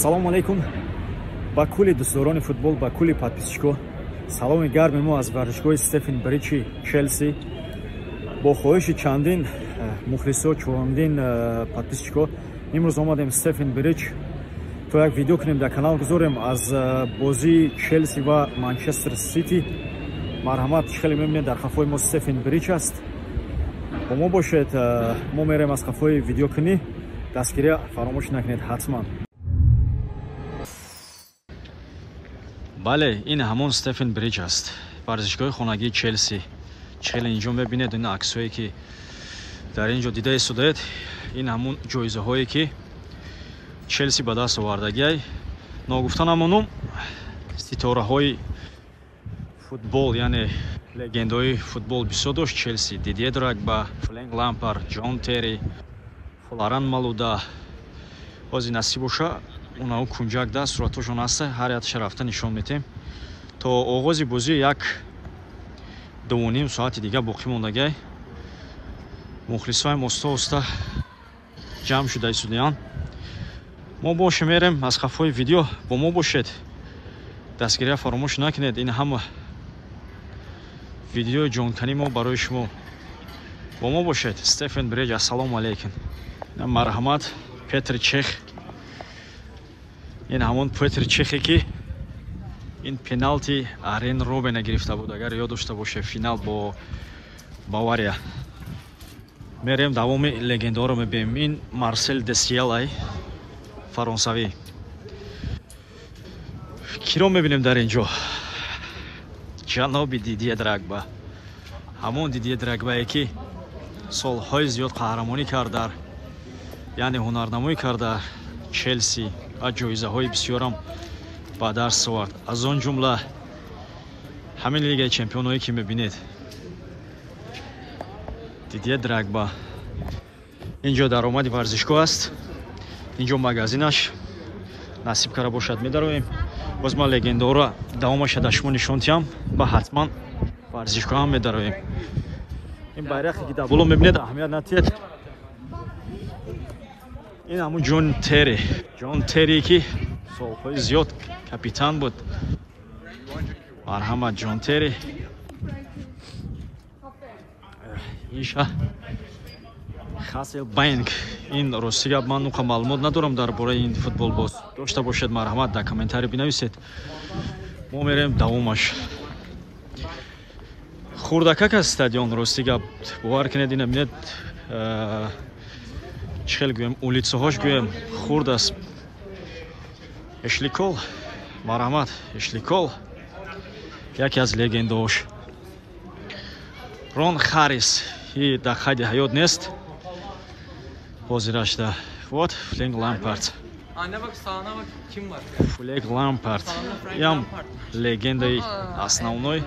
Ассалому алайкум ба кулли дӯстдорони футбол, ба кулли подписчико. Саломи гарми мо аз варзишгоҳи Стефен Бриджи Челси. Бо хоҳиши чандин мухлисо, чандин подписчико имрӯз омадем Стефен Бридж то як видео кунем, дар канал гузорем аз бозии Челси ва Манчестер Сити. Марҳамат, хеле мебинед, дар қафои мо Стефен Бридж аст. Бо мо бошед, мо мерем аз қафои видеокунӣ. Дастгирия фаромӯш накунед ҳатман. Бале, ин ҳамон Стефен Бриҷ аст, варзишгоҳи хонагии Челси. Хеле инҷо мебинед, ин аксҳое ки дар ин ҷо дида истодаед, ин ҳамон ҷоизаҳое ки Челси ба даст овардагиай. Ногуфта намонум, ситораҳои футбол, яъне легендаҳои футбол бисёр дошт Челси. Дидье Дрогба, Фрэнк Лампард, Ҷон Терри, Флоран Малуда. Ҳозир насиб боша, унао кунҷак да суратҳошон ҳаста, ҳар якша рафта нишон метем. То оғози бозӣ 1.5 соати дига боқӣ мондагай. Мухлисоям оста оста ҷамъ шуда истодаянд. Мо боше мерем аз қафои видео, бо мо бошед. Дастгирия фаромӯш накунед. Ин ҳама видеои ҷонканӣ мо барои шумо. Бо мо бошед. Стефен Бриҷ, ассалому алайкум. Марҳамат, Петр Чех. Ин ҳамон Петр Чехе ки ин пеналти Арен Робена гирифта буд, агар ёд дошта боше, финал бо Бавария. Мерем давоми легендаҳоро мебинем. Ин Марсел Десиелай, фаронсавӣ. Киро мебинем дар ин ҷо? Ҷаноби Дидье Дрогба. Ҳамон Дидье Дрогбае ки солҳои зиёд қаҳрамонӣ кард дар, яъне ҳунарнамоӣ кард дар Челси ва ҷоизаҳои бисёрам ба даст овард. Аз он ҷумла ҳамин лигаи чемпионое ки мебинед. Дидье Дрогба. Ин ҷо даромади варзишгоҳ аст. Ин ҷо магазинаш. Насиб кара бошад, медароем. Боз ман легендаҳоро давомаша дар шумо нишон диҳам ва ҳатман варзишгоҳ ҳам медароем. Ин байрақе ки дар боло мебинед, аҳамият надиҳед. Ин ҳамун Ҷон Терри. Ҷон Терри ки солҳои зиёд капитан буд. Марҳамат, Ҷон Терри. Инша Хасел Банк. Ин рости гап, ман нуқа маълумот надорам дар бораи ин футболбоз. Дошта бошед, марҳамат, дар комментарий бинависед. Мо мерем давомаш. Хурдакак аст стадион, рости гап. Бовар кунед, ина бинед, чӣ хел гӯем, улицаҳош гӯем, хурд аст. Эшликол, марҳамат, Эшликол, яке аз легендаҳош. Рон Харрис, и дар қайди ҳаёт нест ҳозирашда. Вот Фрэнк Лампард. Фрэнк Лампард ям легендаи основной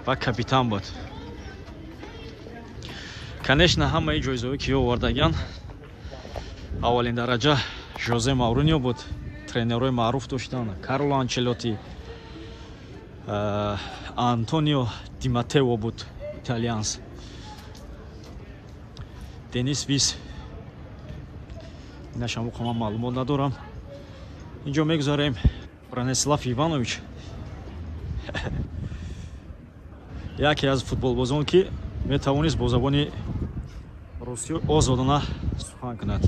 ва капитан буд. Конечно, ҳамаи ҷоизаҳое ки овардагиян, аввалин дараҷа Жозе Мауриньо буд. Тренерҳои маъруф доштанд: Карло Анчелотти, Антонио Ди Матео буд, италиянс, Денис Вис. Инашам ман маълумот надорам. Инҷо мегузарем Бранислав Иванович, яке аз футболбозон ки метавонист бо забони русӣ озодона сухан кунад.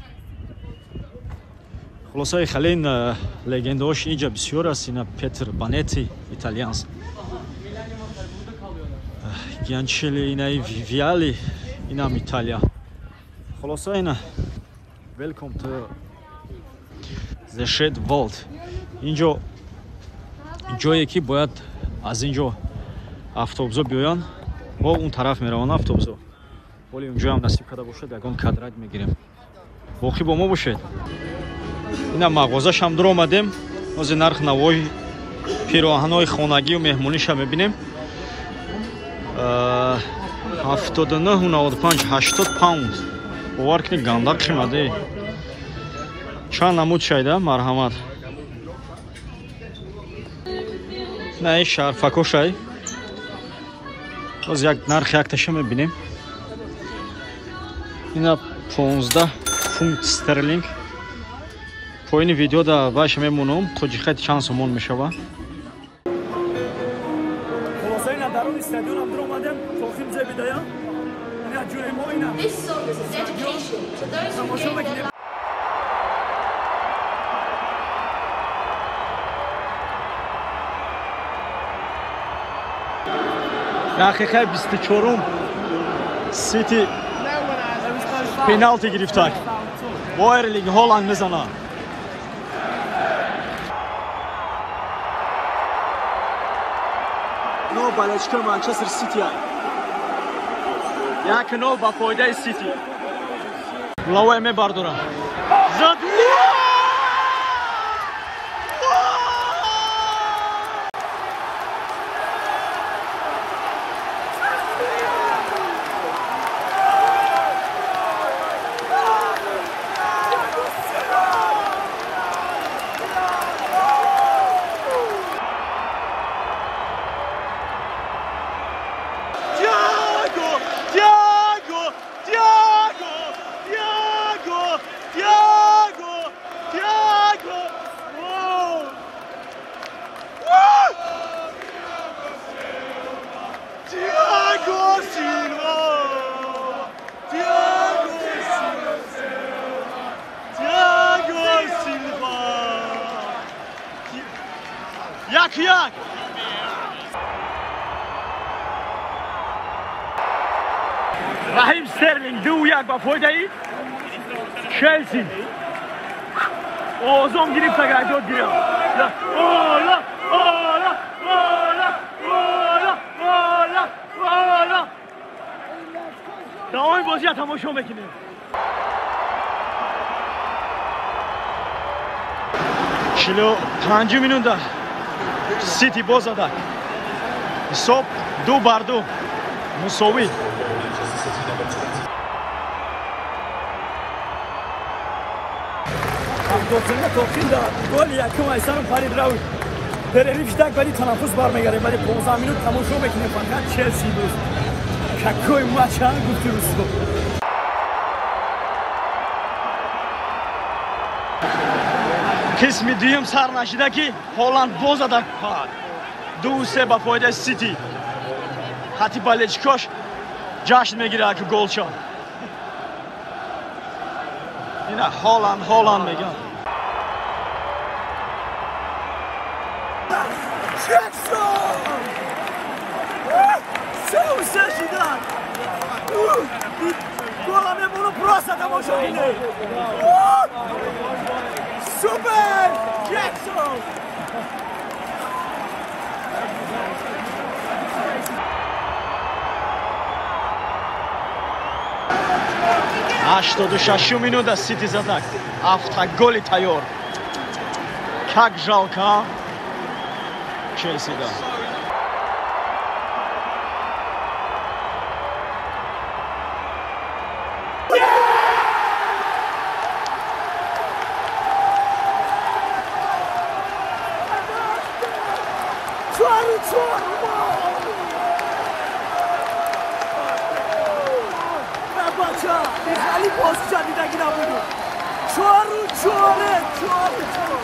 Хулосаи халин легендаҳош инҷа бисёр аст. Ина Петр Банетти, италиянс, Гианчели, инаи Виали, инам Италия. Хулоса ина Welcome to the Shed World. Инҷо ҷое ки бояд аз инҷо автобусо биёянд, бо он тараф мераванд автобусо. Ҳоли унҷоам насиб карда бошад, ягон кадрат мегирем. Боқӣ бо мо бошед. Ина мағозашам дур омадем. Ҳозир нарх навои пироҳанҳои хонагию меҳмониша мебинем. 79,95, 80 паунд. Бовар кунед, ганда қимаде. Чанд намуд шайда, марҳамат. На ин шарфако шай. Боз як нарх якташа мебинем. Ина 15 фунт стерлинг. Поини видеода ваш мемонам, тоҷихат чанд сомон мешава. Хулоса ина даруни стадионам дуромадем, тоқим зебидаям. Ина ҷои мо ина. This song is a dedication to those who Тамошо gave their мекунем. Дақиқаи 24-ум Сити пеналти гирифтак. Бо Эрлинг Холанд мезанад. Но болельщикои Манчестер Сити 1-0 ба фоидаи Сити. Гулавое мебардорад. Зад. Як-як! Раҳим Стерлинг 2-1 ба фоидаи Челси. Озом гирифт, агар дод гирифт. Ола, ола, ола, ола, ола, ола. Давоми бозиро тамошо мекунем. 45 минута Сити боз задак. Ҳисоб 2-2 мусовӣ. Ҳафтодсона тоқин да голи якум айсарам парид равд. Перерыв шидак, вали танаффус бармегардем, вали 15 минут тамошо мекунем фақат Челси буд. Какой матч, а гуфти русо. Қисми дуюм сар нашида ки Ҳоланд боз задак. 2-3 ба фоидаи Сити. Хати болельщикош ҷашн мегирад ки гол шад. Ина Ҳоланд, Ҳоланд мегӯяд. Джексон! 3-3 шидан! Гола мемону просто тамошо кунед. Супер! Джексон! Ҳаштоду шашум минута Сити задак. Автоголи тайёр. Как жалко, а? Челси да. Бача, хали бозича дидаги набуду. 4-4, 4-4.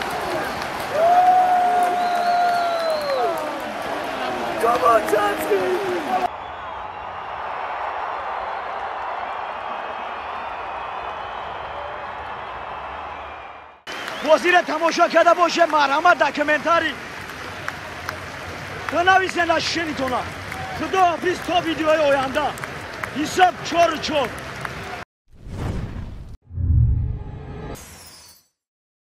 Come on, Chelsea! Бозиро тамошо карда боше, марҳамат дар комментарий бинависед аз шинитона. Худоҳофиз то видеои оянда. Ҳисоб 4-4.